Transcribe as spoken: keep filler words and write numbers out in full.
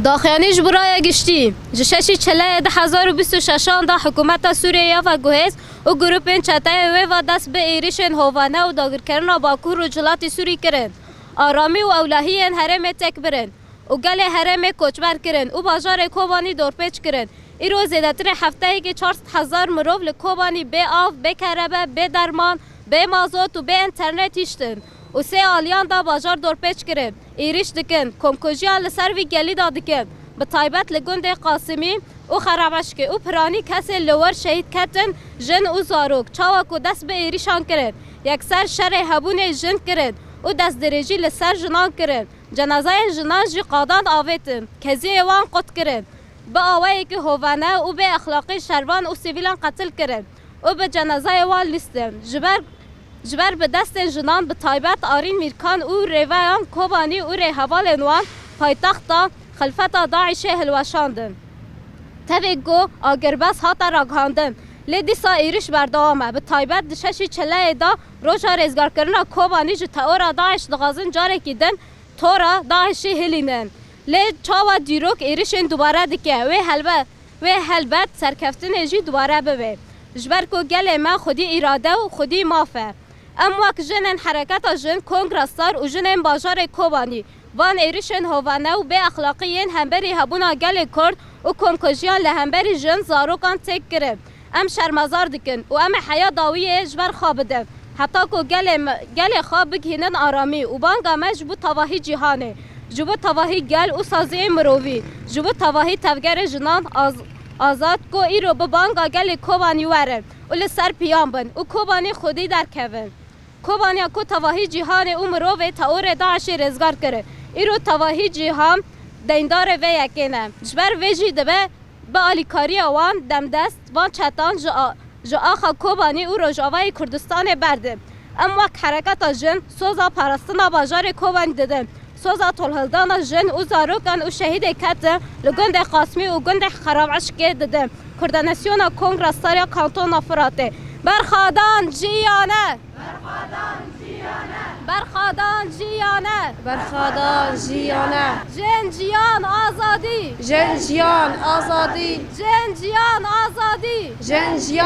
Daxuyanî ji bo raya giştî. Ji şeşî Çileyê du hezar û bîst û şeşan de hikûmeta Sûriyê ya veguhêz û grûpên çeteyê wê ve dest bi êrişên hovane û dagirkerina Bakur û Rojhilatê Sûrî kirin. Aramî û ewlehiyên herêmê têk birin û gelê herêmê koçber kirin û bajarê Kobanî dorpêç kirin. Îro zêdetirê hefteyekê çar sed hezar mirov li Kobanî bê av, bê kerebe, bê derman, bê mazot û bê înternet hiştin û sê aliyan da bajar dorpêç kirin. Êrîş dikin, komkujiyan li ser vî gelî da dikin. Bi taybet li gundê Qasimî û Xerabeşkê û Piranî kesên li wir şehîd ketin, jin û zarok. Çawa ku dest bi êrîşan kirin, yekser şerê hebûnê jin kirin û destdirêjî li ser jinan kirin. Cenazeyên jinan jî qadan avêtin, keziyê wan qut kirin. Bi awayekî hovane û bê exlaqî şervan û sivîlan qetil kirin û bi cenazeyê wan lîstin. Ji ber, ji ber bi destên jinan, bi taybet Arîn Mîrkan û rêveyan Kobanî û rêhevalên wan paytexta xilfeta DAIŞê hilweşandin. Tevî ku agirbest hate ragihandin, lê dîsa êrîş berdewam e. Bi taybet di şeşî Çileyê de roja rêzgarkirina Kobanî ji teora DAIŞ dixwazin carekî din tora DAIŞê hilînin. Lê çawa dîrok êrişên dubare dike, wê helbe-, wê helbet serkeftinê jî dubare bibe. Ji ber ku gelê me xwedî îrade û xwedî maf e. Em wek jinên hereketa jin, Kongra Star û jinên bajarê Kobanî van êrişên hovane û bê exlaqî yên hemberî hebûna gelê Kurd û komkujiyan li hemberî jin, zarokan têk kirin. Em şermezar dikin û em ê heya dawiyê ji ber xwe bidin, heta ku gelê me, gelê xwe bigihînin aramî û banga me ji bo tevahî cîhanê, ji bo tevahî gel û saziyên mirovî, ji bo tevahî tevgerê jinan az-, azad ku îro bi banga gelê Kobanî werin û li ser piyan bin û Kobanî xwedî derkevin. Kobaniya ku tevahî cîhanê û mirovê teorê DAIŞê rêzgar kirin, îro tevahî cîhan deyndarê vê yekê ne. Ji ber vê jî dibe bi alîkariya wan demdest van çetan ji a-, ji axa Kobanî û Rojavayê Kurdistanê berdin. Em wek hereketa jin soza parastina bajarê Kobanî didin. Soza tolhildana jin û zarokan û şehîdê ketin li gundê Qasmî û gundê Xerabeşkê didin. Koordînasyona Kongra Star ya Kantona Firatê. Berxwedan jiyane! Berxwedan jiyane! Berxwedan jiyane! Jin jiyan azadî! Jin jiyan azadî! Jin jiyan azadî! Jin jiyan